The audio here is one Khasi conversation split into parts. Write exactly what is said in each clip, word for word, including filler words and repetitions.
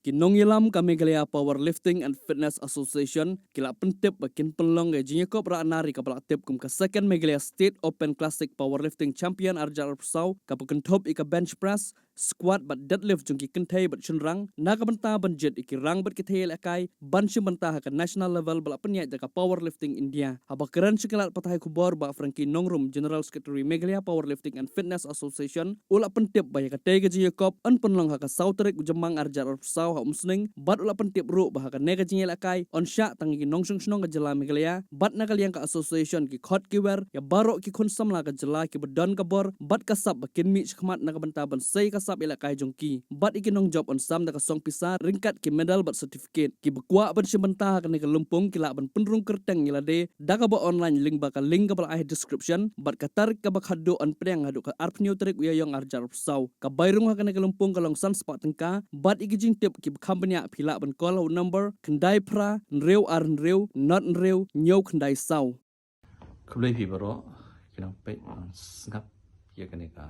Ki nongïalam ka Meghalaya Powerlifting and Fitness Association ki la pyntip ba kin pynlong ka jingïakop rah nar ïa kaba la tip kum ka Second Meghalaya State Open Classic Powerlifting Champion arhajar arphew saw, kaba kynthup ïa ka bench press, squat bad deadlift jong ki kynthei bad shynrang, na ka bynta ban jied ïa ki rang bad ki thei ïalehkai ban shim bynta ha ka national level ba la pynïaid da ka Powerlifting India. Haba kren sha ki lad pathai khubor, Bah Frankie Nongrum, General Secretary Meghalaya Powerlifting and Fitness Association, u la pyntip ba ïa katei ka jingïakop yn pynlong ha ka saw tarik u Jymmang arhajar arphew saw ha Umsning, bad u la pyntip ruh ba ha kane ka jingïalehkai yn shah tang ïa ki nongshong shnong ka jylla Meghalaya, bad na ka liang ka association ki khot ki wer ïa baroh ki khun samla ka jylla kiba don ka bor bad ka sap ba kin mih shakhmat na ka bynta ban sei ka sap ïalehkai jong ki. Bad ïa ki nongjop yn sam da ka song pisa ryngkat ki medal bad certificate. Kiba kwah ban shim bynta ha kane ka lympung ki lah ban pynrung kyrteng ïa lade da kaba online lyngba ka link kaba la ai ha description, bad ka tarik kaba khatduh yn pdiang haduh ka arphew tarik u Ïaïong arhajar arphew saw. Ka bai rung ha kane ka lympung ka long san spah tyngka, bad ïa ki jingtip kiba kham bniah phi lah ban call ha u number khyndai phra hynriew ar hynriew nod hynriew hynñiew khyndai saw. Khublei phi baroh ki nongpeit nongsngap ïa kane ka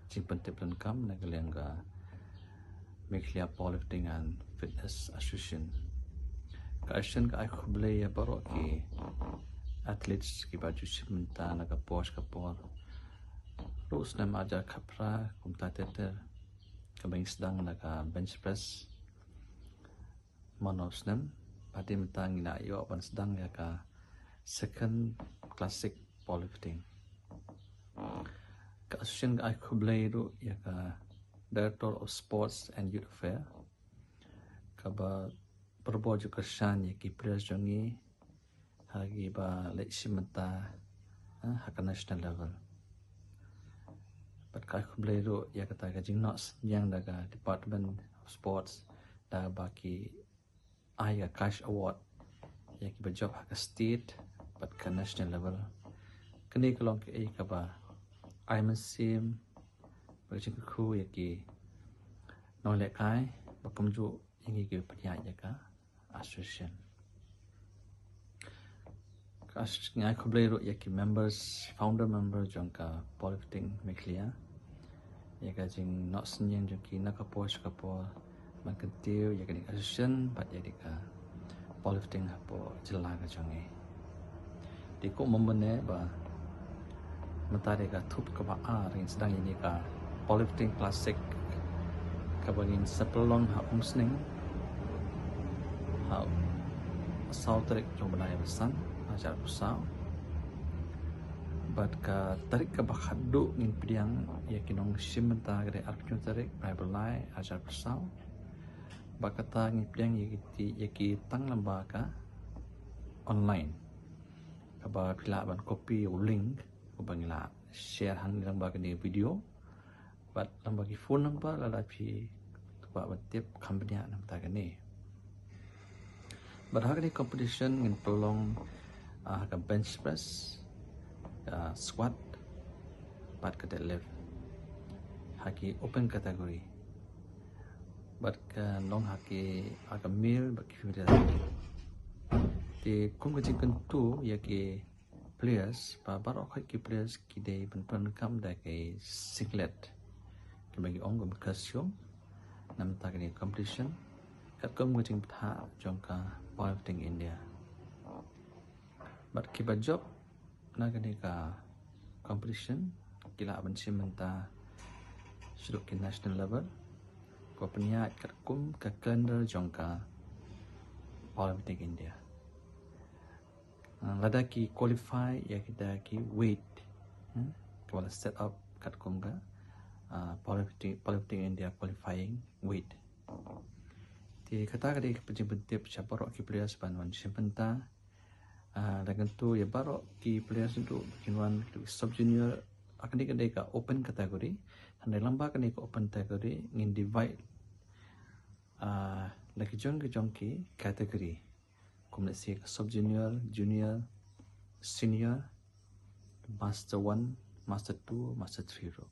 jingpyntip donkam na ka liang ka Meghalaya Powerlifting and Fitness Association. Ka association ka ai khublei ïa baroh ki athletes kiba ju shim bynta na ka por sha ka por. Ruh snem arhajar khatphra kumta ter ter kaba ngi sdang da ka bench press man u snem, bad mynta ngi la ïoh ban sdang ïa ka Second Classic Powerlifting. Ka association ka ai khublei ruh ïa ka Director of Sports and Youth Affairs kaba barabor ju kyrshan ïa ki players jong ngi ha kiba leit shim bynta, eh, ha ka national level. Bad ka ai khublei ruh ïa kata ka jingnoh synñiang da ka Department of Sports da ba ki ai ka cash award ïa kiba jop ha ka state bad ka national level. Kane ka long kaei kaba ai mynsiem bad ka jingkyrkhu ïa ki nonglehkai bad kumjuh ïa ngi kiba pynïaid ïa ka association. Ka association, nga ai khublei ruh ïa ki members, founder member jong ka Powerlifting Meghalaya ïa ka jingnoh synñiang jong ki na ka por sha ka por ban kyntiew ïa kane ka association bad ïa kane ka powerlifting hapoh jylla ka jong ngi. Te kumba mynne ba mynta dei ka thup kaba ar ngin sdang ïa kane ka Powerlifting Classic kaba ngin sa pynlong ha Umsning ha saw tarik jong u bnai ba san, arhajar arphew saw. Bad ka tarik kaba khatduh ngin pdiang ïa ki nongshim bynta ka dei arphew tarik bnai ba lai, arhajar arphew saw. Bad kata ngin pdiang ïa ki, ïa ki tang lyngba ka online. Kaba phi lah ban copy u link kaba ngi la share hangne lyngba kane video. Bad lyngba ki phone number lada phi kwah ban tip kham bniah na ka bynta kane. Bad ha kane competition ngin pynlong, ah, ha ka bench press, ah, squat bad ka deadlift ha ki open category. Bad kan long ha ki, ha ka male bad ki female. Te kum ka jingkyntu ïa ki players, ba baroh khoit ki players ki dei ban pyndonkam da ki singlet kiba ngi ong kum costume na ka bynta kane competition katkum ka jingbthah jong ka Powerlifting India. Bad kiba jop na kane ka competition ki lah ban shim bynta shaduh ki national level, kaba pynïaid katkum ka calendar jong ka Powerlifting India. Ah, lada ki qualify ïa kita ki weight, hmm, kaba la set up katkum ka, ah, Powerlifting, Powerlifting India qualifying weight. Te kata ka dei ka jingpyntip sha baroh ki players ban wan shim bynta. Ah, da ngan kyntu ïa baroh ki players ruh ba kin wan sub junior, ah, kane ka dei ka open category. Hynrei lyngba kane ka open category ngin divide, ah, la ki jong ki jong ki category. Kum let's say ka sub junior, junior, senior, master one, master two, master three ruh.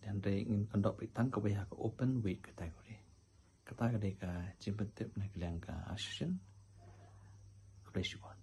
Hynrei ngin kynduh beit tang kawei ha ka open weight category. Kata ka dei ka jingpyntip na ka liang ka association. Khublei shibun.